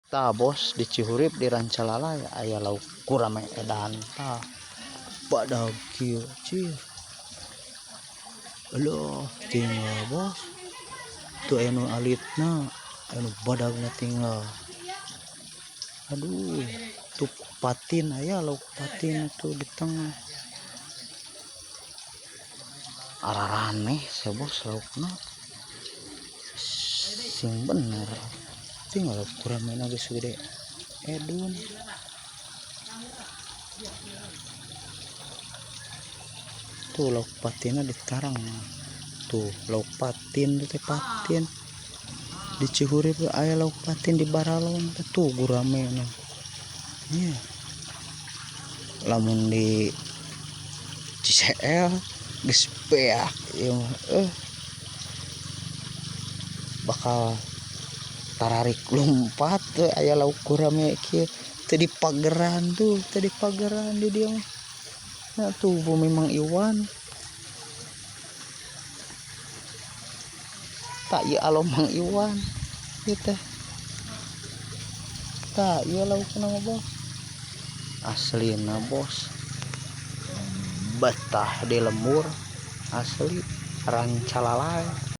Tah bos, di Cihurip di Rancalalay aya lauk gurame edan tah. Badag kieu cir. Alah tinggal bos. Tuh aya nu alitna, aya nu badagna tinggal. Aduh, tuh patin aya lauk patin tuh di tengah. Araraneh sia bos laukna. Sing bener. Tinggal lauk guramena geus gede edun. Tuh lauk patinna ditarang. Tuh lauk patin teh patin. Di Cihurip aya lauk patin di Baralong teh tuh guramena. Nya. Lamun di Ciseel geus beak ieu mah bakal tararik lumpat teh aya lauk gurame kieu teu dipageran tuh, teu dipageran di dieu mah. Nah tuh bumi Mang Iwan. Tak ieu alo Mang Iwan ieu teh. Tah ieu laukna mah bos. Aslina bos. Betah di lembur asli Rancalalay.